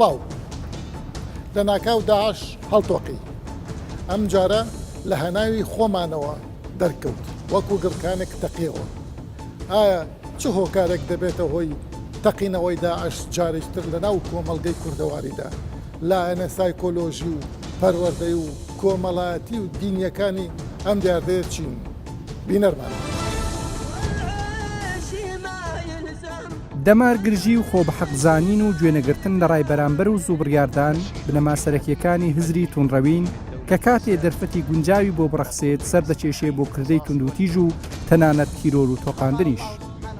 سڵاو. لەناکاو داعش هەڵتۆقی. ئەمجارە لە هەناوی خۆمانەوە دەرکەوت، وەکو گڕکانێک تەقیەوە. ئایا چ هۆکارێک دەبێتە هۆی تەقینەوەی داعش جارێکی تر لەناو کۆمەڵگەی کوردەواریدا؟ لایەنە سایکۆلۆژی و پەروەردەی و کۆمەڵایەتی و دینییەکانی ئەم دیاردەیە چین؟ بینەرمان بن. دەمارگرژی و خۆبەحەقزانین و گوێنەگرتن لە ڕای بەرامبەر و زوو بڕیاردان، بنەما سەرەکییەکانی هزری توندڕەوین کە کاتێ دەرفەتی گونجاوی بۆ بڕەخسێت سەردەکێشێ بۆ کردەی توندوتیژ و تەنانەت تیرۆر و تۆقاندنیش.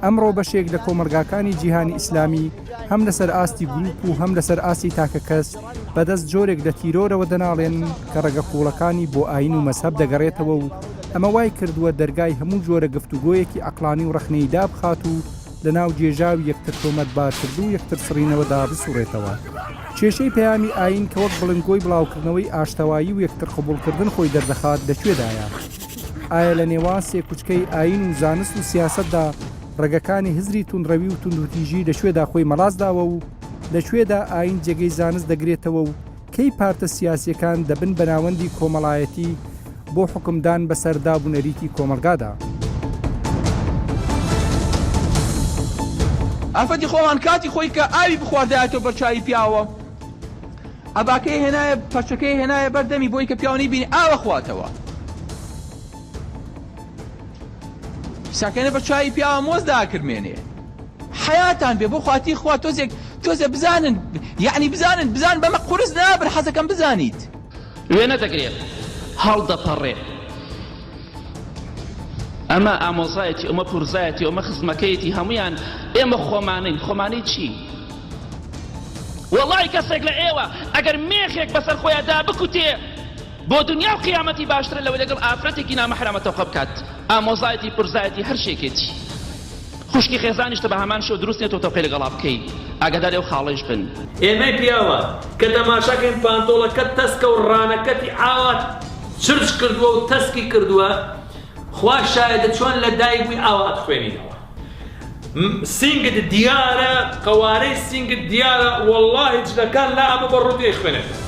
ئەمڕۆ بەشێک لە کۆمەڵگاکانی جیهانی ئیسلامی هەم لەسەر ئاستی گروپ و هەم لەسەر ئاستی تاکەکەس بەدەست جۆرێک لە تیرۆرەوە دەناڵێنن کە ڕەگە قووڵەکانی بۆ ئایین و مەزهەب دەگەڕێتەوە و ئەمە وای کردووە دەرگای هەموو جۆرە گفتوگۆیەکی عەقڵانی و ڕەخنەیی دابخات و لەناو گێژاوی یەکتر تۆمەتبارکردن و یەکتر سڕینەوەدا بسوڕێتەوە. کێشەی پەیامی ئایین کە وەک بڵندگۆی بڵاوکردنەوەی ئاشتەوایی و یەکتر قبوڵکردن خۆی دەردەخات لە کوێدایە؟ ئایا لە نێوان سێکوچکەی ئایین و زانست و سیاسەتدا ڕەگەکانی هزری توندڕەوی و توندوتیژی لە کوێدا خۆی مەڵاس داوە و لە کوێدا ئایین جێگەی زانست دەگرێتەوە و کەی پارتە سیاسییەکان دەبن بە ناوەندی کۆمەڵایەتی بۆ حوکمدان بەسەر داب و نەریتی کۆمەڵگادا؟ ئافرەتی خۆمان کاتی خۆی کە ئاوی بخواردایەتەوە بەر چاوی پیاوە عەباکەی هێنایە پەرچەکەی هێنایە بەر دەمی بۆی کە پیاو نەیبینی ئاو ئەخواتەوە ساکەنە بە چاوی پیاوە مۆز داکرمێنێ حەیاتان بێ بۆ خواتی خوا تۆزێک تۆزێ بزانن یعنی بزانن بزان بەمە قورس نابن حەزەکەم بزانیت. وێنە دەگرێت هەڵدەپەڕێ. ئەمە ئامۆزایەتی ئەمە پورزایەتی ئەمە خزمەکەیەتی هەمویان ئێمە خۆمانین خۆمانی چی؟ وەڵای کەسێک لە ئێوە ئەگەر مێخێک بەسەر خۆیان دا بکوتێ بۆ دنیا و قیامەتی باشترە لەوەی لەگەڵ ئافرەتێکی نامەحرەمە تەوقە بکات ئامۆزایەتی پورزایەتی هەر شێکێتی خوشکی خێزانیشتە بە هەمان شێوە دروست نیە تۆ تەوقەی لەگەڵا بکەی ئاگاداری ئەو خاڵەیش بن. ئێمەی پیاوان کە تەماشاکەین پانتۆڵەکەت تەسکە و ڕانەکەتی ئاوا چرچ کردووە و تەسکی کردووە خوا شایەدە چۆن لە دایک بووی ئاوا ئەتخوێنینەوە سینگت دیارە قەوارەی سینگت دیارە وەڵاهی جلەکان لا ئەمە بە ڕووتی ئەیخوێنێتەوە.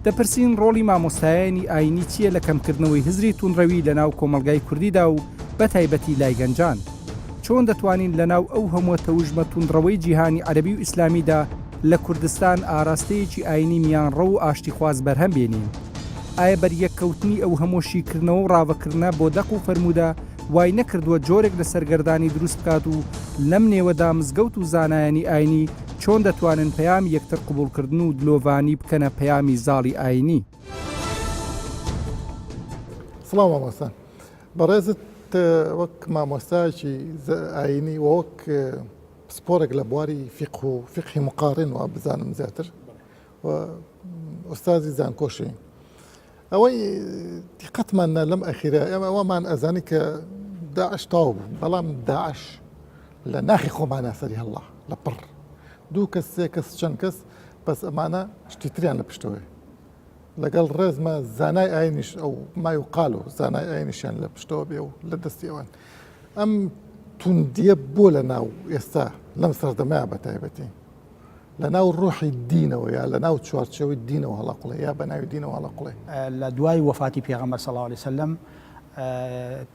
دەپرسین ڕۆڵی مامۆستایانی ئایینی چییە لە کەمکردنەوەی هزری توندڕەوی لەناو کۆمەڵگای کوردیدا و بەتایبەتی لای گەنجان؟ چۆن دەتوانین لەناو ئەو هەمووە تەوژمە توندڕەوەی جیهانی عەرەبی و ئیسلامیدا لە کوردستان ئاراستەیەکی ئایینی میانڕەو و ئاشتیخواز بەرهەم بێنین؟ ئایا بەریەککەوتنی ئەو هەمووە شیکردنەوە و ڕاڤەکردنە بۆ دەق و فەرموودە وای نەکردووە جۆرێک لە سەرگەردانی دروست بکات و لەم نێوەدا مزگەوت و زانایانی ئاینی چۆن دەتوانن پەیامی یەکتر قبوڵکردن و دلۆڤانی بکەنە پەیامی زاڵی ئاینی؟ سڵاو مامۆستا بەڕێزت وەک مامۆستایەکی ئاینی و وەک پسپۆرێک لە بواری فیقه و فیقهی مقارن وا بزانم زیاتر و ئوستازی زانکۆشی ئەوەی دیقەتمان نا لەم ئەخیرە ئێمە ئەوەمان ئەزانی کە داعش تاو بوو بەڵام داعش لە ناخی خۆمانە سەری هەڵا لە پڕ دوو کەس سێ کەس چەند کەس بەس ئەمانە شتی تریان لە پشتەوەی لەگەڵ ڕێزمە زانای ئاینیش ئەو مای و قال و زانای ئاینیشیان لە پشتەوە بێ و لە دەستی ئەوان ئەم توندیە بۆ لە ناو ئێستا لەم سەردەمەیە بە تایبەتی لە ناو ڕۆحی دینەوە یا لە ناو چوارچێوەی دینەوە هەڵەقوڵێ یا بە ناوی دینەوە هەڵەقوڵێ. لە دوای وەفاتی پێغەمبەر صلی اللە علیە وسلم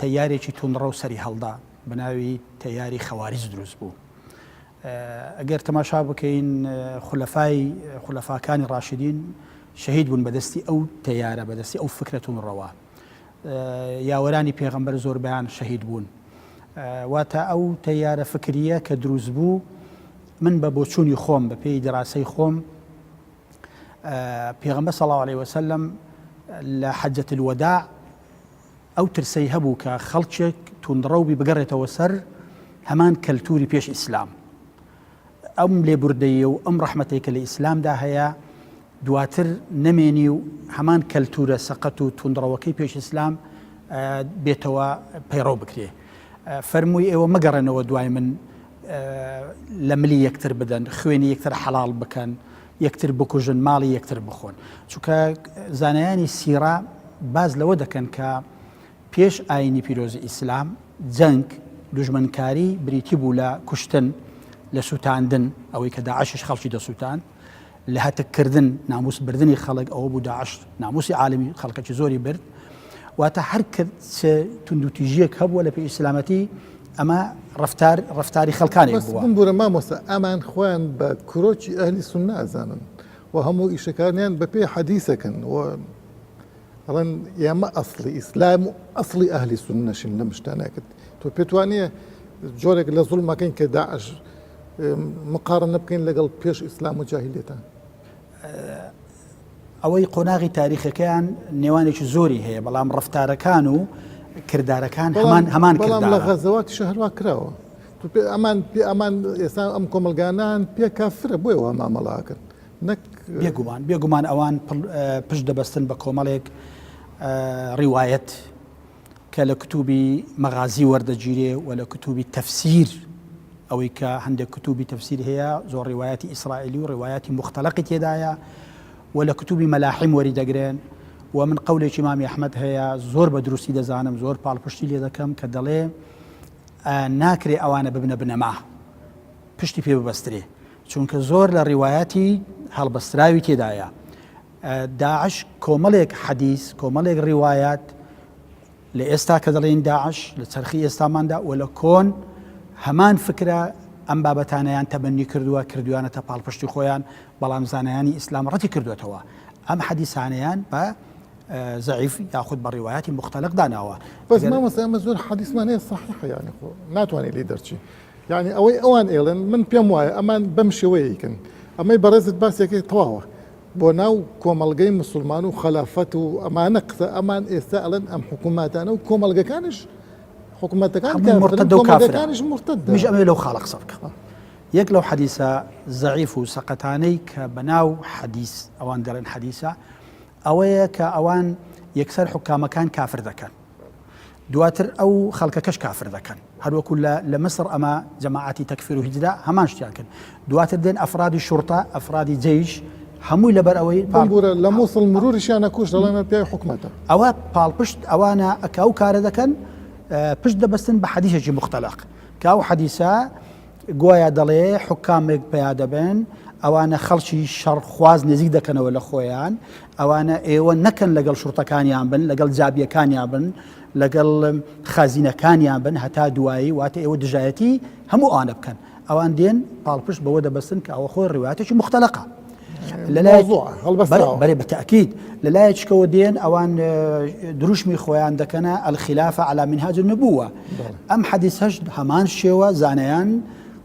تەیارێکی توندڕەو سەری هەڵدا بە ناوی تەیاری خەواریج دروست بوو. ئەگەر تەماشا بکەین خولەفای خولەفاکانی ڕاشدین شەهید بوون بەدەستی ئەو تەیارە بەدەستی ئەو فکرە توندڕەوە. یاوەرانی پێغەمبەر زۆربەیان شەهید بوون. واتە ئەو تەیارە فکریە کە دروست بوو من بە بۆچوونی خۆم بە پێی دیراسەی خۆم پێغەمبەر صلی اللە علیه وسلم لە حجة الوداع ئەو ترسەی هەبوو کە خەڵکێک توندڕەو بی بگەڕێتەوە سەر هەمان کەلتوری پێش ئیسلام ئەم لێبوردەیی و ئەم ڕەحمەتەی کە لە ئیسلامدا هەیە دواتر نەمێنی و هەمان کەلتورە سەقەت و توندڕەوەکەی پێش ئیسلام بێتەوە پەیڕەو بکرێ فەرمووی ئێوە مەگەڕێنەوە دوای من لە ملی یەکتر بدەن خوێنی یەکتر حەڵاڵ بکەن یەکتر بکوژن ماڵی یەکتر بخۆن چونکە زانایانی سیڕە باز لەوە دەکەن کە پێش ئاینی پیرۆزی ئیسلام جەنگ دوژمنکاری بریتی بوو لە کوشتن. لە سووتاندن ئەوەی کە داعشش خەڵکی دەسووتاند لە هەتک کردن ناموس بردنی خەڵک ئەوە بوو داعش ناموسی عالمی خەڵکەکی زۆری برد واتە هەر کرد چ توندوتیژیەک هەبووە لە پێی ئیسلامەتی ئەمە ڕفتار ڕفتاری خەڵکانێک بەس بووە. بمبورە مامۆستا ئەمان خۆیان بە کرۆکی ئەهلی سوننە ئەزانن و هەموو ئیشەکانیان بە پێی حەدیسەکەن و ئەڵێن ئێمە ئەسڵی ئیسلام و ئەسڵی ئەهلی سوننەشین لەم شتانە کرد تۆ پێت وانییە جۆرێک لە زوڵمەکەین کە داعش مقارنە بکەین لەگەڵ پێش ئیسلام و جاهیلیەتە؟ ئەوەی قۆناغی تاریخەکەیان نێوانێکی زۆری هەیە بەڵام ڕفتارەکان و کردارەکان هەمان هەمان بەڵام لە غەزەواتی شەهروا کراوە ئەمان پێ ئەمان ئێستا ئەم کۆمەلگانان پێ کافرە بۆیە وا مامەڵاکەن نەک بێگومان بێگومان ئەوان پشت دەبەستن بە کۆمەڵێک ڕیوایەت کە لە کتوبی مەغازی وەردەگیرێ و لە کتوبی تەفسیر ئەوەی کە هەندێک کتوبی تەفسیر هەیە زۆر ڕیوایەتی ئیسرائیلی و ڕیوایەتی موختەلەقی تێدایە و لە کتوبی مەلاحیم وەری دەگرن و من قەولێکی مامی ئەحمەد هەیە زۆر بە دروستی دەزانم زۆر پاڵپشتی لێ دەکەم کە دەڵێ ناکرێ ئەوانە ببنە بنەما پشتی پێ ببەسترێ چونکە زۆر لە ڕیوایەتی هەڵبەستراوی تێدایە داعش کۆمەڵێک حەدیس، کۆمەڵێک ڕیوایات لە ئێستا کە دەڵێین داعش لە چەرخی ئێستاماندا و لە کۆن هەمان فکرە ئەم بابەتانەیان تەبەنی کردووە، کردویانەتە پاڵپشتی خۆیان، بەڵام زانایانی ئیسلام ڕەتی کردوێتەوە ئەم حەدیسانەیان بە زەعیف یاخود بە ڕیوایاتی موختەلەق داناوە. بەس مامۆستا ئێمە زۆر حەدیسمان هەیە سەحیحە یانی خۆ ناتوانێت لێی دەرچی. یانی ئەوەی ئەوان ئێڵێن من پێم وایە ئەمان بەم شێوەیە ئەیکەن ئەمەی بەڕێزت باسیەکەی تەواوە بۆ ناو کۆمەڵگەی مسوڵمان و خەلافەت و ئەمانە قسە ئەمان ئێستا ئەڵێن ئەم حکوومەتانە و کۆمەڵگەکانیش حکوومەتەکان هەموو کافرن مرتدە و کافرە کۆمەڵگەکانیش مرتدە منیش ئەمەوێ لەو خاڵە قسە بکەم یەک لەو حەدیسە زەعیف و سەقەتانەی کە بەناو حەدیس ئەوان دەڵێن حەدیسە ئەوەیە کە ئەوان یەکسەر حکامەکان کافر دەکەن دواتر ئەو خەڵکەکەش کافر دەکەن هەروەکو لە لە میسر ئەمە جەماعەتی تەکفیر و هیجرە هەمان شتیان کرد دواتر دێن ئەفرادی شوڕتە ئەفرادی جەیش هەمووی لەبەر ئەوەی پاڵ بمبورە لە موسڵ مروریشیان ئەکوشت دەڵێن ئەمە پیاوی حکومەتە. ئەوە پاڵپشت ئەوانە کە ئەو کارە دەکەن پشت دەبەستن بە حەدیسێکی موختەلەق کە ئەو حەدیسە گۆیا دەڵێ حوکامێک پەیا دەبن، ئەوانە خەڵکی شەڕخواز نزیک دەکەنەوە لە خۆیان، ئەوانە ئێوە نەکەن لەگەڵ شوڕتەکانیان بن، لەگەڵ جابیەکانیان بن، لەگەڵ خازینەکانیان بن هەتا دوایی، واتە ئێوە دژایەتی هەموو ئەوانە بکەن. ئەوان دێن پاڵپشت بەوە دەبەستن کە ئەوە خۆی ڕیوایەتێکی موختەلەقە. لەلایەک بەرێ بە تەئکید لەلایەکەوە دێن ئەوان دروشمی خۆیان دەکەنە الخلافە علی منهاج النبوە ئەم حەدیسەش هەمان شێوە زانایان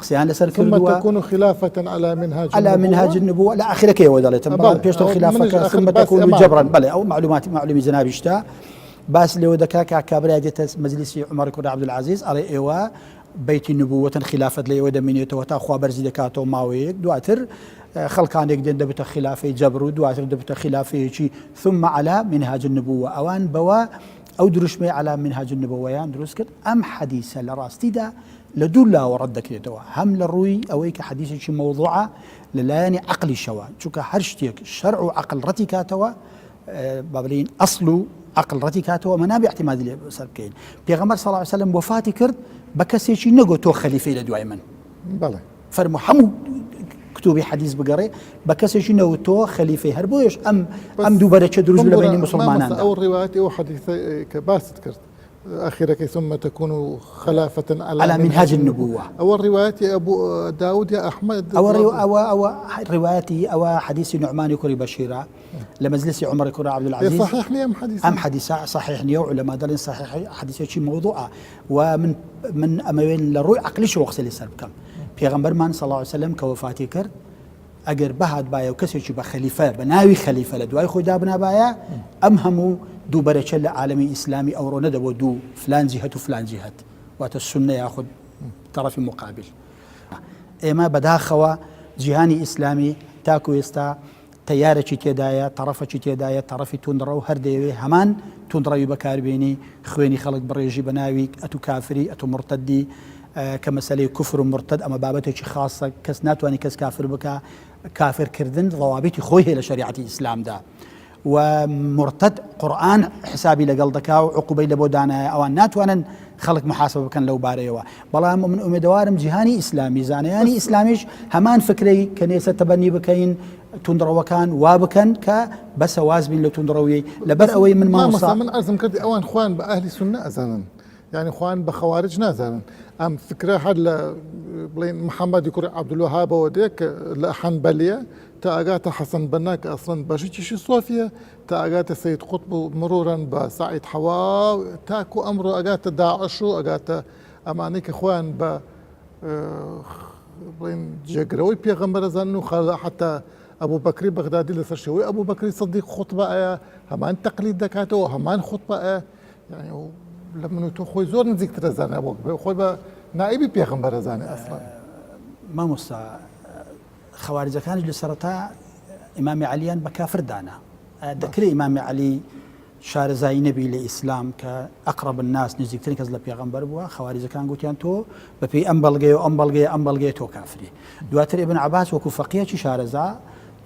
قسەیان لەسەر کردووە تكون خلافة على منهاج على منهاج النبوة لە ئاخرەکەیەوە دەڵێتم بەڵام پێشتر خلافەکە ثم تكون جبرا بەڵێ ئەو معلوماتی معلومی جەنابیشتە باس لەوە دەکا کە کابرا دێتە مەجلیسی عومەر کوڕی عەبدولعەزیز ئەڵێ ئێوە بەیتی نبووەتن خیلافەت لە ئێوە دەمینێتەوە تا خوا بەرزی دەکاتەوە ماوەیەک دواتر خەڵکانێک دێن دەبتە خلافەی جەبر و دواتر دەبتە خلافەیەکی ثم على منهاج النبوة ئەوان بەوە ئەو دروشمەی على منهاج النبوەیان دروست کرد ئەم حەدیسە لە ڕاستیدا لە دوو لاوە ڕەت دەکرێتەوە هەم لە ڕووی ئەوەی کە حەدیسێکی مەوضوعە لە لایەنی عەقلیشەوە چونکە هەر شتێک شەرع و عەقل ڕەتی کاتەوە با بڵێین ئەسڵ و عەقڵ ڕەتی کاتەوە ئەمە نابێ اعتمادی لێ سەر بکەین پێغەمبەر صلی الله علیه وسلم وەفاتی کرد بە کەسێکی نەگۆ تۆ خەلیفەی لە دوای من بەڵێ فەرموو هەموو کتوبی حەدیث بگەڕێ بە کەسێکی نەوت تۆ خەلیفەی هەر بۆیش ئەم ئەم دوو بەرەکە دروست لە بەینی مسلمانان ئەو ڕیوایەتی ئەو حەدیثە کە باست کرد ئەخیرەکەی ثم تكون خلافة على, على منهاج النبوة ئەوە ڕیوایەتی ئەبو داود یا ئەحمەد ئەوە ئەوە ئەوە ڕیوایەتی ئەوە حەدیثی نعمانی کوڕی بەشیرە لە مەجلسی عومەر کوڕی عەبدولعەزیز صحیح نییە ئەم حەدیثە ئەم حەدیثە صحیح نییە و عولەما دەڵێن صحیح حەدیثێکی مەوضوعە و من من ئەمەوێن لە ڕووی عەقلیشەوە قسە لەسەر بکەم پێغەمبەرمان صلی الله علیه وسلم کە وەفاتی کرد ئەگەر بهاتبایە و کەسێکی بە خەلیفە بە ناوی خەلیفە لە دوای خۆی دابنابایە ئەم هەموو دوو بەرەکە لە عالەمی ئیسلامی ئەوڕۆ نەدەبوو دوو فلان جیهەت و فلان جیهەت واتە سوننە یاخود تەڕەفی مقابل ئێمە بەداخەوە جیهانی ئیسلامی تاکو ئێستا تەیارەکی تێدایە، تەڕەفەکی تێدایە، تەڕەفی توندڕەو هەر دەیەوێ هەمان توندڕەوی بەکاربێنی، خوێنی خەڵک بڕێژی بە ناوی ئەتوو کافری، ئەتوو موڕتەدی، کە مەسەلەی کوفر و موڕتەد ئەمە بابەتێکی خاسە، کەس ناتوانی کەس کافر بکا، کافر کردن ضوابطی خۆی هەیە لە شەریعەتی ئیسلامدا و موڕتەد قورئان حسابی لەگەڵ دەکا و عقوبەی لەبۆ دانایە، ئەوان ناتوانن. خەڵک محاسبە بکەن لەو بارەیەوە بەڵام من ئومێدەوارم جیهانی ئیسلامی زانایانی ئیسلامیش هەمان فکرەی کە نێسە تەبەنی بکەین توندڕەوەکان وا بکەن کە بەسە واز بین لە توندڕەویی لەبەر ئەوەی من مامۆستا من عەرزم کرد ئەوان خۆیان بە ئەهلی سوننە ئەزانن یعنی خۆیان بە خەوارج نازانن ئەم فکرە هەر لە بڵێن محەممەدی کوڕی عەبدولوەهابەوە دێ کە لە حەنبەلیە تا ئەگاتە حەسەن بەننا کە ئەسڵەن بەشێکیشی سۆفیە تا ئەگاتە سەید قوتب و مرورەن بە سەعید حەوا تاکو ئەمڕۆ ئەگاتە داعش و ئەگاتە ئەمانەی کە خۆیان بە بڵێن جێگرەوەی پێغەمبەر ئەزانن و خەلا حتا ئەبوو بەکری بەغدادی لەسەر شێوەی ئەبوو بەکری سەدیق خوتبە ئەیا هەمان تەقلید دەکاتەوە هەمان خوتبە ئەیا یعنی لە من و تۆ خۆی زۆر نزیکترە زانە وەک خۆی بە نائیبی پێغەمبەر ئەزانێ ئەسڵەن. مامۆستا خەوارجەکانیش لە سەرەتا ئیمامی عەلیان بە کافر دانا. دەکرێ ئیمامی عەلی شارەزایی نەبی لە ئیسلام کە ئەقرب الناس نزیکترین کەس لە پێغەمبەر بووە خەواریجەکان گوتیان تۆ بەپێی ئەم بەڵگەیە و ئەم بەڵگەیە ئەم بەڵگەیە تۆ کافری دواتر ئیبن عەباس وەکو فەقیەکی شارەزا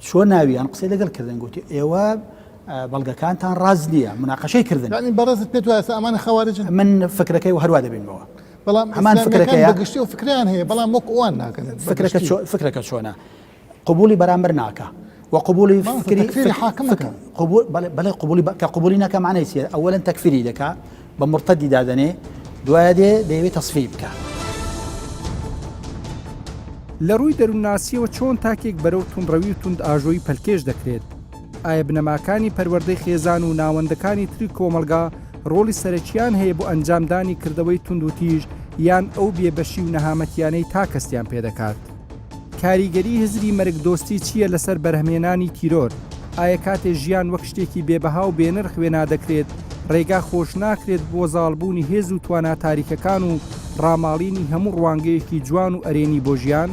چۆ ناویان قسەی لەگەڵ کردن گوتی ئێوە بەڵگەکانتان ڕاست نییە مناقەشەی کردن یعنی بەڕێزت پێت وایە ئەمانە خەوارجن من فکرەکەی و هەروا دەبینمەوە بەڵام هەمان فکرەکەیە بە گشتی و فکریان هەیە بەڵام وەک ئەوان ناکەن فکرەکە فکرەکە چۆنە قبولی بەرامبەر ناکا و قبولی فکری تەکفیری حاکمەکە قبول بەڵێ بەڵێ قبولی کە قبولی ناکا معنای چیە ئەوەلەن تەکفیری دەکا بە مرتدی دادەنێ دوایە دێ دەیەوێ تەسفیەی بکا. لە ڕووی دەروونناسییەوە چۆن تاکێک بەرەو توندڕەوی و توندئاژۆیی پەلکێش دەکرێت؟ ئایا بنەماکانی پەروەردەی خێزان و ناوەندەکانی تری کۆمەڵگا ڕۆڵی سەرەکییان هەیە بۆ ئەنجامدانی کردەوەی توندوتیژ یان ئەو بێبەشی و نەهامەتییانەی تاک هەستیان پێدەکات؟ کاریگەری هزری مەرگدۆستی چییە لەسەر بەرهەمهێنانی تیرۆر؟ ئایا کاتێ ژیان وەک شتێکی بێبەها و بێنرخ وێنا دەکرێت، ڕێگا خۆش ناکرێت بۆ زاڵبوونی هێز و توانا تاریکەکان و ڕاماڵینی هەموو ڕوانگەیەکی جوان و ئەرێنی بۆ ژیان؟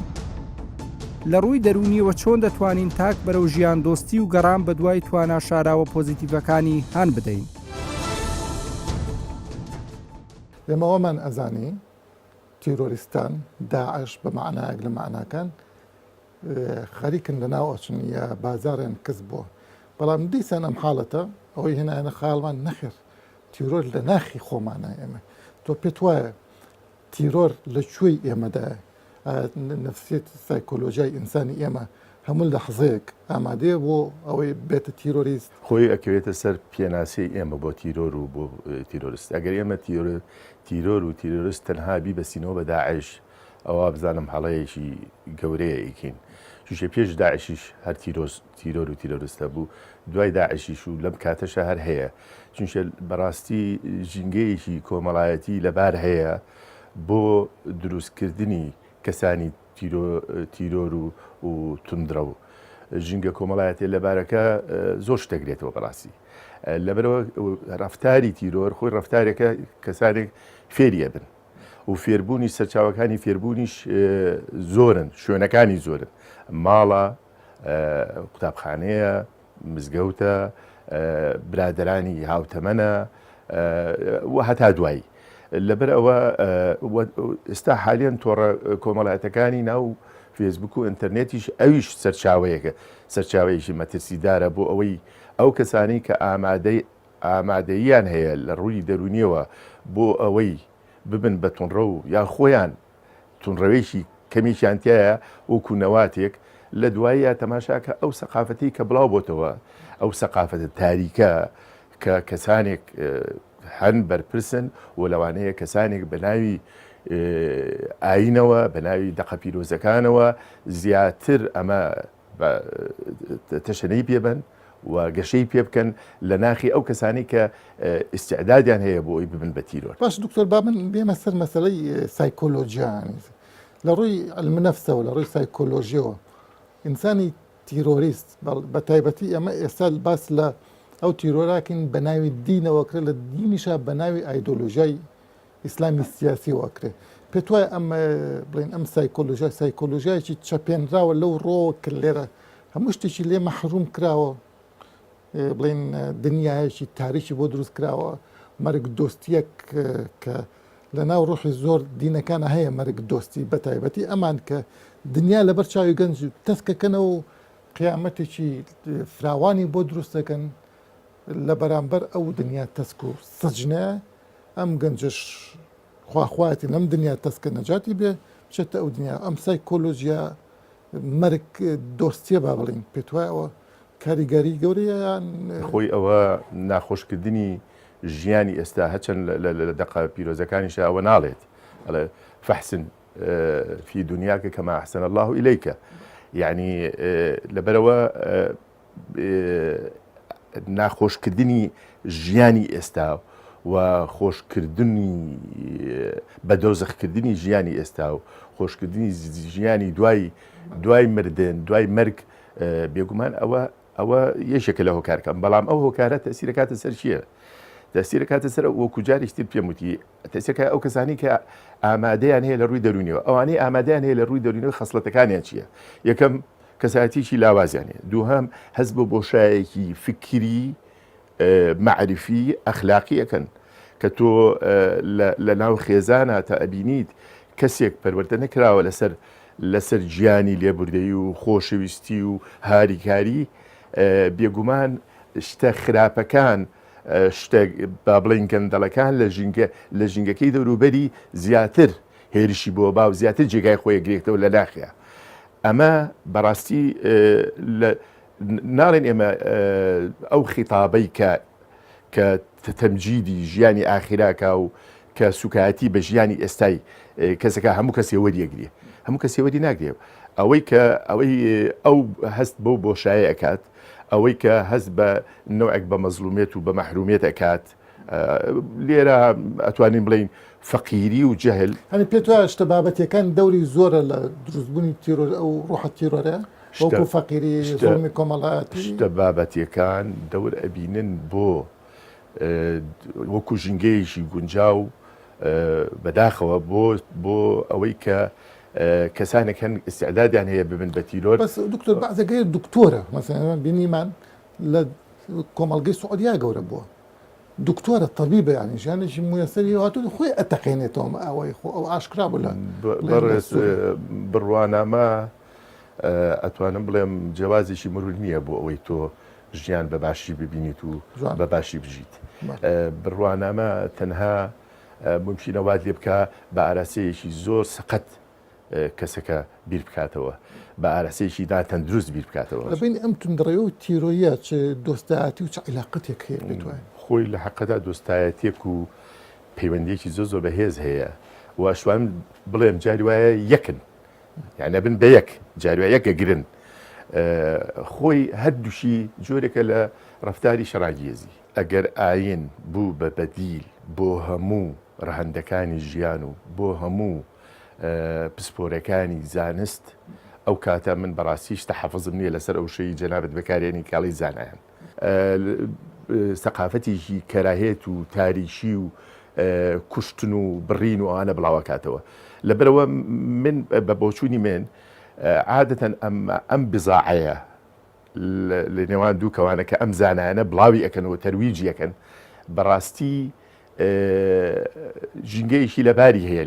لە ڕووی دەروونییەوە چۆن دەتوانین تاک بەرەو ژیاندۆستی و گەڕان بەدوای توانا شاراوە پۆزیتیڤەکانی هان بدەین؟ ئێمە ئەوەمان ئەزانی تیرۆریستان، داعش بە مەعنایەک لە مەعناکان، خەریکن لە ناو ئەچن یا بازاڕیان کز بووە. بەڵام دیسان ئەم حاڵەتە ئەوەی هێنایەنە خەیاڵمان نەخێر تیرۆر لە ناخی خۆمانە ئێمە. تۆ پێت وایە تیرۆر لە کوێی ئێمەدایە؟ نەفسیەت سایکۆلۆژیای ئینسانی ئێمە هەموو لەحزەیەک ئامادەیە بۆ ئەوەی بێتە تیرۆریست؟ خۆی ئەکەوێتە سەر پێناسەی ئێمە بۆ تیرۆر و بۆ تیرۆرست. ئەگەر ئێمە تیرۆر و تیرۆرست تەنها بیبەستینەوە بە داعش ئەوا بزانم هەڵەیەکی گەورەیە ئەیکەین چونکە پێش داعشیش هەر تیرۆر و تیرۆرست هەبوو دوای داعشیش و لەم کاتەشە هەر هەیە چونکە بەڕاستی ژینگەیەکی کۆمەڵایەتی لەبار هەیە بۆ دروستکردنی کەسانی تیرۆر و و توندڕەو. ژینگە کۆمەڵایەتیە لەبارەکە زۆر شت دەگرێتەوە بەڕاستی. لەبەرەوە ڕەفتاری تیرۆر خۆی ڕەفتارێکە کەسانێک فێری ئەبن و فێربوونی سەرچاوەکانی فێربوونیش زۆرن شوێنەکانی زۆرن ماڵە قوتابخانەیە مزگەوتە، برادەرانی هاوتەمەنە و هەتا دوایی. لەبەر ئەوە ئێستا حالیەن تۆڕە کۆمەڵایەتەکانی ناو فێسبوک و ئینتەرنێتیش ئەویش سەرچاوەیەکە، سەرچاوەیەکی مەترسیدارە بۆ ئەوەی ئەو کەسانەی کە ئامادەی ئامادەییان هەیە لە ڕووی دەروونیەوە بۆ ئەوەی ببن بە توندڕەو یان خۆیان توندڕەوێکی کەمێکیان تیایە وەکو نەواتێک، لە دواییا تەماشاکە ئەو سەقافەتەی کە بڵاو بۆتەوە، ئەو سەقافەتە تاریکە کە کەسانێک هەن بەرپرسن و لەوانەیە کەسانێک بە ناوی ئایینەوە، بە ناوی دەقە پیرۆزەکانەوە زیاتر ئەمە تەشەنەی پێ بەن و گەشەی پێ بکەن لە ناخی ئەو کەسانەی کە ئیستعدادیان هەیە بۆ ئەوی ببن بە تیرۆر. باش دکتۆر با من بێمە سەر مەسەلەی سایکۆلۆژیا لە ڕووی علم نەفسەوە لە ڕووی سایکۆلۆژیەوە ئینسانی تیرۆریست بە تایبەتی ئەمە ئێستا باس لە ئەو تیرۆراکەین بە ناوی دینەوە کرێت لە دینیشا بە ناوی ئایدۆلۆژیای ئیسلامی سیاسیەوە ئەکرێ پێت وایە ئەم بڵێن ئەم سایکۆلۆژیا سایکۆلۆژیایەکی چەپێنراوە لەو ڕۆوە کە لێرە هەموو شتێکی لێ مەحروم کراوە بڵێن دنیایەکی تاریکی بۆ دروست کراوە مەرگ دۆستیەک کە لە ناو ڕۆحی زۆر دینەکانە هەیە مەرگ دۆستی بە تایبەتی ئەمان کە دنیا لەبەر چاوی گەنج تەسکەکەنەوە و قیامەتێکی فراوانی بۆ دروست دەکەن لە بەرامبەر ئەو دنیا تەسک و سەجنە ئەم گەنجەش. خوا خوایەتی لەم دنیا تەسکە نەجاتی بێ بچێتە ئەو دنیا ئەم سایکۆلۆژیا مەرگ دۆستیە با بڵین پێت وایە ئەوە کاریگەری گەورەیە یان خۆی ئەوە ناخۆشکردنی ژیانی ئێستا هەچەند لە دەقە پیرۆزەکانیشا ئەوە ناڵێت ئەڵێ فەحسن فی دنیاکە کەما ئەحسن الله ئیلیکە یعنی لەبەرەوە ناخۆشکردنی ژیانی ئێستا و خۆشکردنی بە دۆزەخکردنی ژیانی ئێستا و خۆشکردنی ژیانی دوای دوای مردن دوای مەرگ بێگومان ئەوە ئەوە یەکێکە لە هۆکارەکان بەڵام ئەو هۆکارە تەسیرەکاتە سەر چییە؟ تەسیرەکاتە سەر وەکو جارێکی تر پێم وتی تەسیرەکە ئەو کەسانی کە ئامادەیان هەیە لە ڕووی دەروونیەوە ئەوانەی ئامادەیان هەیە لە ڕووی دەروونیەوە خەسڵەتەکانیان چییە؟ یەکەم کەسایەتیی لاوازیان هەیە دووهەم هەست بە بۆشایەکی فکری مەعریفی ئەخلاقی ئەکەن کە تۆ لە ناو خێزانە تا ئەبینیت کەسێک پەروەردە نەکراوە لەسەر لەسەر گیانی لێبوردەیی و خۆشەویستی و هاریکاری بێگومان شتە خراپەکان شتە با بڵێین گەندەڵەکان لە ژینگە لە ژینگەکەی دەوروبەری زیاتر هێرشی بۆ با و زیاتر جێگای خۆی گرێتەوە لە ناخیا ئەمە بەڕاستی لە ناڵێن ئێمە ئەو خیتابەی کە کە تەمجیدی ژیانی ئاخیراکا و کە سوکایەتی بە ژیانی ئێستای کەسەکە هەموو کەسێ وەریەگرێ هەموو کەسێ وەری ناگرێ ئەوەی کە ئەوەی ئەو هەست بەو بۆشایە ئەکات ئەوەی کە هەست بە نەوعێک بە مەزلومێت و بە مەحرومیەت ئەکات لێرە ئەتوانین بڵین فەقیری و جەهل. هەنی پێت وایە شتە بابەتیەکان دەوری زۆرە لە دروستبوونی تیرۆر ئەو ڕۆحە تیرۆرە وەکو فەقیری زوڵمی کۆمەڵایەتی؟ شتە بابەتیەکان دەور ئەبینن بۆ وەکو ژینگەیەکی گونجاو بەداخەوە بۆ بۆ ئەوەی کە کەسانێک هەن ئیستعدادیان هەیە ببن بە تیرۆر. بەس دکتۆر بەعزێک هەیە دکتۆرە مەسەلەن بینیمان لە کۆمەڵگەی سعودیا گەورە بووە دکتۆرە تەبیبە یانی ژیانێکی مویەسەری هاتوو خۆی ئەتەقێنێتەوە ئەوەی خۆ ئەو ئاشکرا بوو لە بەڕێز بڕوانامە ئەتوانم بڵێم جیاوازێکی مرور نییە بۆ ئەوەی تۆ ژیان بە باشی ببینیت و بە باشی بژیت بڕوانامە تەنها ممکنە وات لێ بکە بە ئاراسەیەکی زۆر سەقەت کەسەکە بیر بکاتەوە، بە ئاراستەیەکی ناتەندروست بیر بکاتەوە. لە بەینی ئەم توندڕەوی و تیرۆیە چ دۆستایەتی و چ عیلاقەتێک هەیە پێت وایە؟ خۆی لە حەقدا دۆستایەتیەک و پەیوەندیەکی زۆر زۆر بەهێز هەیە و ئەشتوانم بڵێم جاری وایە یەکن یان ئەبن بە یەک جاری وایە یەک ئەگرن خۆی هەردووشی جۆرێکە لە ڕەفتاری شەڕانگێزی. ئەگەر ئاین بوو بە بەدیل بۆ هەموو ڕەهەندەکانی ژیان و بۆ هەموو پسپۆرەکانی زانست ئەو کاتە من بەڕاستیش تەحەفوزم نییە لەسەر ئەو شەی جەنابت بەکارێنی کاڵی زانایان سەقافەتێکی کەراهێت و تاریکی و کوشتن و بڕین و ئەوانە بڵاوەکاتەوە لەبەرەوە من بە بۆچوونی من عادەتەن ئەم ئەم بزاعەیە لە نێوان دوو کەوانە کە ئەم زانایانە بڵاوی ئەکەن و تەرویجی ئەکەن بەڕاستی ژینگەیەکی لەباری هەیە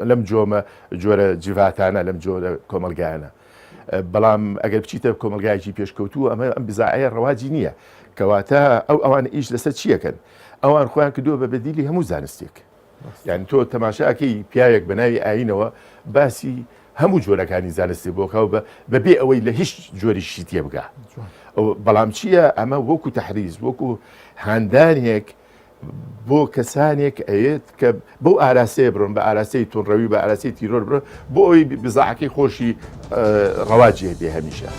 لەم جۆمە جۆرە جڤاتانە لەم جۆرە کۆمەلگایانە بەڵام ئەگەر بچیتە کۆمەلگایەکی پێشکەوتوو ئەمە ئەم بزاعەیە ڕەواجی نییە کەواتە ئەو ئەوان ئیش لەسەر چیەکەن ئەوان خۆیان کردووە بە بەدیلی هەموو زانستێک یعنی تۆ تەماشاکەی پیاوێک بە ناوی ئاینەوە باسی هەموو جۆرەکانی زانستی بۆکە و بەبێ ئەوەی لە هیچ جۆریشی تێبگا بەڵام چییە ئەمە وەکو تەحریز وەکو هاندانێک بۆ کەسانێک ئەیەت کە بەو ئاراستەیە بڕۆن بە ئاراستەی توندڕەوی بە ئاراستەی تیرۆر بڕۆن بۆ ئەوەی بزاعەکەی خۆشی ڕەواجی هەبێ هەمیشە.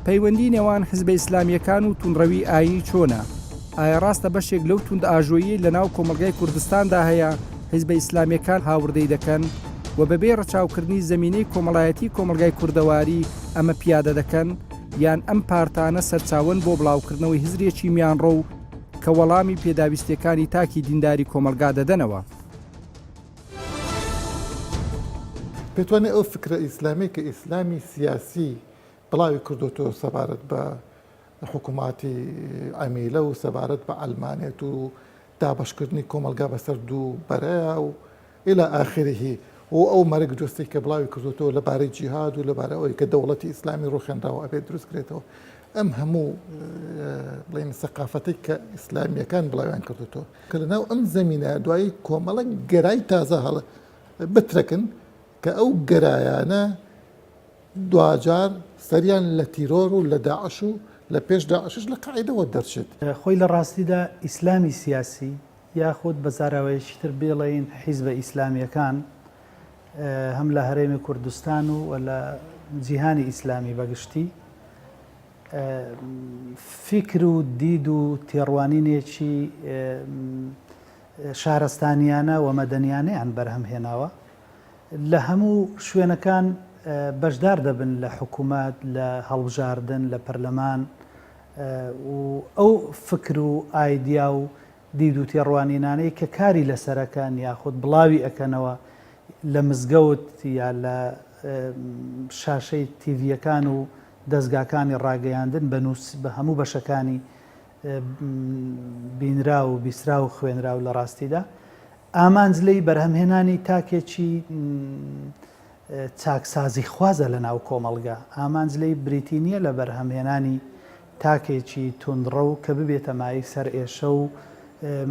پەیوەندی نێوان حزبە ئیسلامییەکان و توندڕەوی ئایینی چۆنە؟ ئایا ڕاستە بەشێک لەو توندئاژۆییەی لەناو کۆمەڵگای کوردستاندا هەیە حیزبە ئیسلامییەکان هاوردەی دەکەن و بەبێ ڕەچاوکردنی زەمینەی کۆمەڵایەتی کۆمەڵگای کوردەواری ئەمە پیادە دەکەن؟ یان ئەم پارتانە سەرچاوەن بۆ بڵاوکردنەوەی هزرێکی میانڕەو کە وەڵامی پێداویستیەکانی تاکی دینداری کۆمەڵگا دەدەنەوە؟ پێتوانیە ئەو فکرە ئیسلامیەی کە ئیسلامی سیاسی بڵاوی کردۆتەوە سەبارەت بە حکوماتی عەمیلە و سەبارەت بە عەلمانێت و دابەشکردنی کۆمەڵگا بەسەر دوو بەرەیە و الی آخره. و ئەو مەرگ دۆستەی کە بڵاوی کردوەتەوە لەبارەی جیهاد و لەبارە ئەوەی کە دەوڵەتی ئیسلامی ڕوخێنراوە ئەبێت دروست کرێتەوە ئەم هەموو بڵێن سەقافەتەی کە ئیسلامیەکان بڵاویان کردوەتەوە کە لەناو ئەم زەمینە دوایی کۆمەڵە گەرای تازە هەڵ بترەکن کە ئەو گەرایانە دواجار سەریان لە تیرۆر و لە داعش و لە پێش داعشش لە قاعیدەوە دەرچێت. خۆی لە ڕاستیدا ئیسلامی سیاسی یاخود بە زاراوەیەکی تر بێڵێین حیزبە ئیسلامییەکان هەم لە هەرێمی کوردستان و لە جیهانی ئیسلامی بەگشتی فیکر و دید و تێڕوانینێکی شارستانیانە و مەدەنیانەیان بەرهەم هێناوە. لە هەموو شوێنەکان بەشدار دەبن لە حکوومەت، لە هەڵبژاردن، لە پەرلەمان و ئەو فکر و ئایدیا و دید و تێڕوانینانەی کە کاری لەسەرەکەن یاخود بڵاوی ئەکەنەوە لە مزگەوت یا لە شاشەی تیڤییەکان و دەزگاکانی ڕاگەیاندن بە نووس بە هەموو بەشەکانی بینراو و بیستراو و خوێنراو لە ڕاستیدا ئامانج لێی بەرهەمهێنانی تاکێکی چاکسازیخوازە لەناو کۆمەڵگە، ئامانج لێی بریتی نییە لە بەرهەمهێنانی تاکێکی توندڕەو کە ببێتە مایەی سەرئێشە و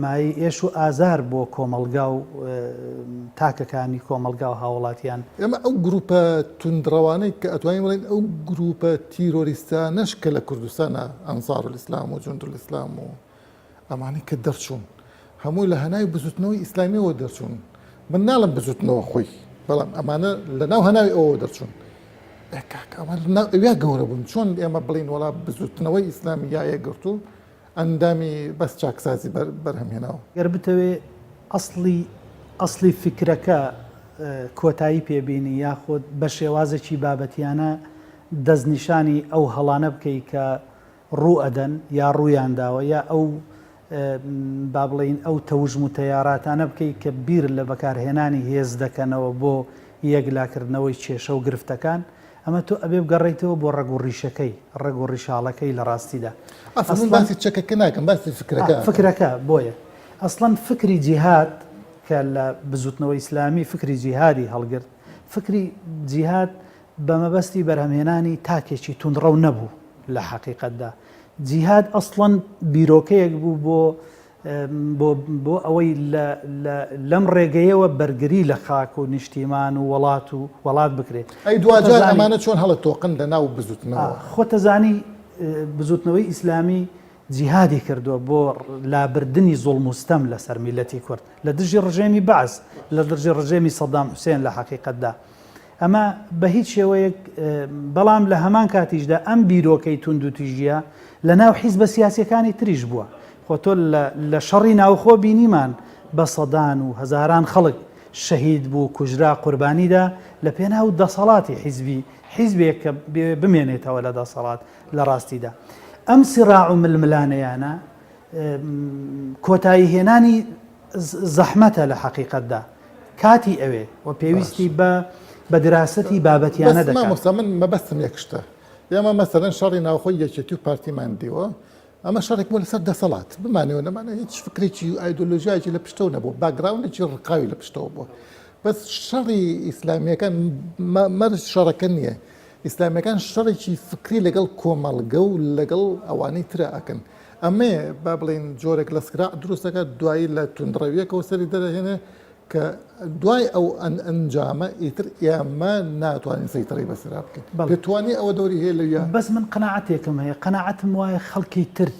مایەی ئێش و ئازار بۆ کۆمەڵگا و تاکەکانی کۆمەڵگا و هاوڵاتیان. ئێمە ئەو گروپە توندڕەوانەی کە ئەتوانین بڵێین ئەو گروپە تیرۆریستانەش کە لە کوردستانە ئەنسارولئیسلام و جوندولئیسلام و ئەمانەی کە دەرچوون هەمووی لە هەناوی بزوتنەوەی ئیسلامیەوە دەرچوون من ناڵم بزوتنەوە خۆی بەڵام ئەمانە لە ناو هەناوی ئەوە دەرچوون ئەمە ناو ئەویا گەورە بوون چۆن ئێمە بڵین وڵا بزوتنەوەی ئیسلامی یا یەکگرتوو ئەندامی بەس چاکسازی بەرهەم هێناوە. گەر بتەوێ ئەسڵی ئەسڵی فیکرەکە کۆتایی پێ بینی یاخود بە شێوازێکی بابەتیانە دەستنیشانی ئەو هەڵانە بکەی کە ڕوو ئەدەن یا ڕوویان داوە یا ئەو با بڵێین ئەو تەوژم و تەیاراتانە بکەی کە بیر لە بەکارهێنانی هێز دەکەنەوە بۆ یەکلاکردنەوەی کێشە و گرفتەکان، ئەمە تۆ ئەبێ بگەڕێیتەوە بۆ ڕەگ و ڕیشەکەی، ڕەگ و ڕیشاڵەکەی لە ڕاستیدا. ئەسڵەن من باسی چەکەکە ناکەم باسی فکرەکە ئەکەم. فکرەکە، بۆیە ئەسڵەن فکری جیهاد کە لە بزووتنەوەی ئیسلامی فکری جیهادی هەڵگرت، فکری جیهاد بە مەبەستی بەرهەمهێنانی تاکێکی توندڕەو نەبوو لە حەقیقەتدا. جیهاد ئەسڵەن بیرۆکەیەک بوو بۆ بۆ بۆ ئەوەی لە لە لەم ڕێگەیەوە بەرگری لە خاک و نیشتیمان و وەڵات و وەڵات بکرێت. ئەی دواجار ئەمانە چۆن هەڵەتۆقن لە ناو بزوتنەوە؟ خۆتەزانی بزوتنەوەی ئیسلامی جیهادی کردووە بۆ لابردنی زوڵم و ستەم لەسەر میللەتی کورد لە دژی ڕژێمی بەعس، لە دژی ڕژێمی سەدام حوسێن لە حەقیقەتدا ئەمە بە هیچ شێوەیەک بەڵام لە هەمان کاتیشدا ئەم بیرۆکەی توندوتیژیە لە ناو حیزبە سیاسیەکانی تریش بووە خۆ تۆ لە شەڕی ناوخۆ بینیمان بە سەدان و هەزاران خەڵک شەهید بوو کوژرا قوربانیدا لە پێناو دەسەڵاتی حیزبی حیزبێک کە بمێنێتەوە لە دەسەڵات لە ڕاستیدا ئەم سیڕاع و ململانێیانە کۆتایی هێنانی زەحمەتە لە حەقیقەتدا کاتی ئەوێ و پێویستی بە بە دراسەتی بابەتیانە دەکات. مامۆستا من مەبەستم یەک شتە ئێمە مەسەلەن شەڕی ناوخۆی یەکێتی و پارتیمان دیوە ئەمە شەڕێک بووە لەسەر دەسەڵات بمانەوە نەمانە هیچ فکرێکی و ئایدۆلۆژیایەکی لە پشتەوە نەبوو background ێکی ڕقاوی لە پشتەوە بووە بەس شەڕی ئیسلامیەکان مەرج شەڕەکە نییە ئیسلامیەکان شەڕێکی فکری لەگەڵ کۆمەڵگە و لەگەڵ ئەوانەی ترە ئەکەن ئەمەیە با بڵێین جۆرێک لە سراع دروست دەکات دوایی لە توندڕەویەکەوە سەری دەرەهێنێ کە دوای ئەو ئەنجامە ئیتر ئێمە ناتوانین سەیتەڕەی بەسەرا بکەین پێتوانیە ئەوە دەوری هەیە لەویا؟ بەس من قەناعەتێکم هەیە قەناعەتم وایە خەڵکی تر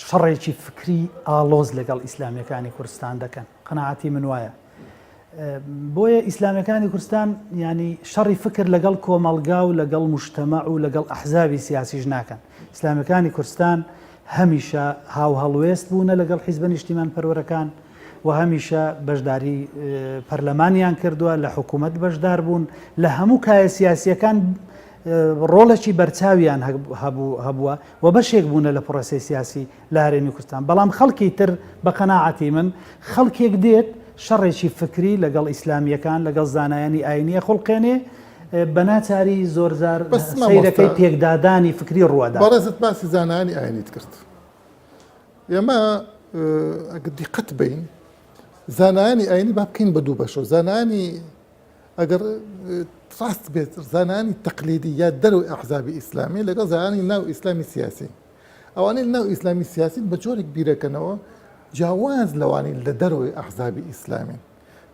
شەڕێکی فکری ئاڵۆز لەگەڵ ئیسلامیەکانی کوردستان دەکەن قەناعەتی من وایە بۆیە ئیسلامیەکانی کوردستان یانی شەڕی فکر لەگەڵ کۆمەڵگا و لەگەڵ مجتەمەع و لەگەڵ ئەحزابی سیاسیش ناکەن ئیسلامیەکانی کوردستان هەمیشە هاوهەڵوێست بوونە لەگەڵ حیزبە نیشتیمان پەروەرەکان و هەمیشە بەشداری پەرلەمانیان کردووە لە حکوومەت بەشدار بوون لە هەموو کایە سیاسیەکان ڕۆڵێکی بەرچاویان هەبوو هەبووە و بەشێک بوونە لە پرۆسەی سیاسی لە هەرێمی کوردستان، بەڵام خەڵکی تر بە قەناعەتی من خەڵکێک دێت شەڕێکی فکری لەگەڵ ئیسلامییەکان لەگەڵ زانایانی ئاینی ئەخوڵقێنێ بە ناچاری زۆرجار بەس مامۆستا سەیرەکەی پێکدادانی فکری ڕووئەدا. بەڕێزت باسی زانایانی ئاینیت کرد ئێمە ئەگەر دیقەت بەین زانایانی ئاینی با بکەین بە دوو بەشەوە زانایانی. ئەگەر ڕاست بێت زانایانی تەقلیدی یا دەرەوەی ئەحزابی ئیسلامی لەگەڵ زانایانی ناو ئیسلامی سیاسی ئەوانەی ناو ئیسلامی سیاسین بە جۆرێک بیرەکەنەوە جیاواز لەوانەی لە دەرەوەی ئەحزابی ئیسلامین.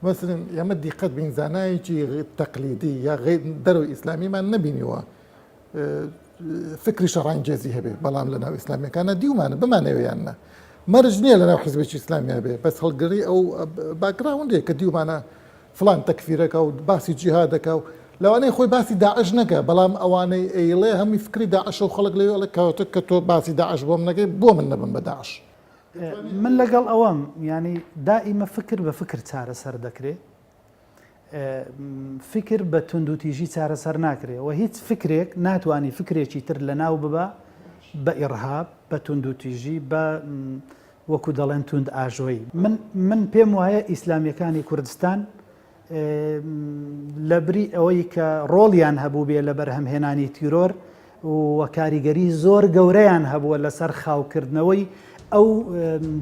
مەسەلەن ئێمە دیقەت بین زانایەکی تەقلیدی یا دەرەوەی ئیسلامیمان نەبینیوە فکری شەڕانگێزی هەبێ بەڵام لە ناو ئیسلامیەکانە دیومانە بمانەوێ یان نا مەرج نییە لە ناو حزبێکی ئیسلامی هەبێ بەس هەڵگری ئەو background ێک کە دیومانە فلان تەکفیرەکە و باسی جیهادەکە و لەوانەیە خۆی باسی داعش نەکە بەڵام ئەوانەی ئەیڵێ هەمووی فکری داعش و خەڵک لەوێ ئەڵێ کەواتە کە تۆ باسی داعش بۆم نەکەی بۆ من نەبم بە داعش. من لەگەڵ ئەوەم یانی دائیمە فکر بە فکر چارەسەر دەکرێ فکر بە توندوتیژی چارەسەر ناکرێ و هیچ فکرێک ناتوانانی فکرێکی تر لە ناو ببا بە ئیرهاب بە توندوتیژی بە وەکو دەڵێن توند ئاژۆیی من من پێم وایە ئیسلامیەکانی کوردستان لەبری ئەوەی کە ڕۆڵیان هەبووبێ لە بەرهەمهێنانی تیرۆر و کاریگەری زۆر گەورەیان هەبووە لەسەر خاوکردنەوەی ئەو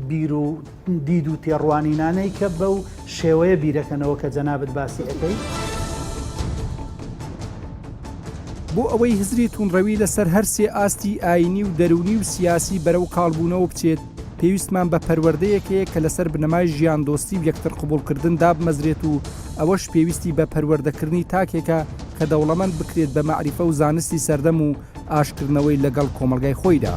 بیر و دید و تێڕوانینانەی کە بەو شێوەیە بیرەکەنەوە کە جەنابت باسی ئەەکەی. بۆ ئەوەی هزری توندڕەوی لەسەر هەرسێ ئاستی ئایینی و دەروونی و سیاسی بەرەو کاڵبوونەوە بچێت، پێویستمان بە پەروەردەیەک هەیە کە لەسەر بنەمای ژیاندۆستی و یەکترقبوڵکردن دابمەزرێت و ئەوەش پێویستی بە پەروەردەکردنی تاکێکە کە دەوڵەمەند بکرێت بە مەعریفە و زانستی سەردەم و ئاشتکردنەوەی لەگەڵ کۆمەڵگای خۆیدا.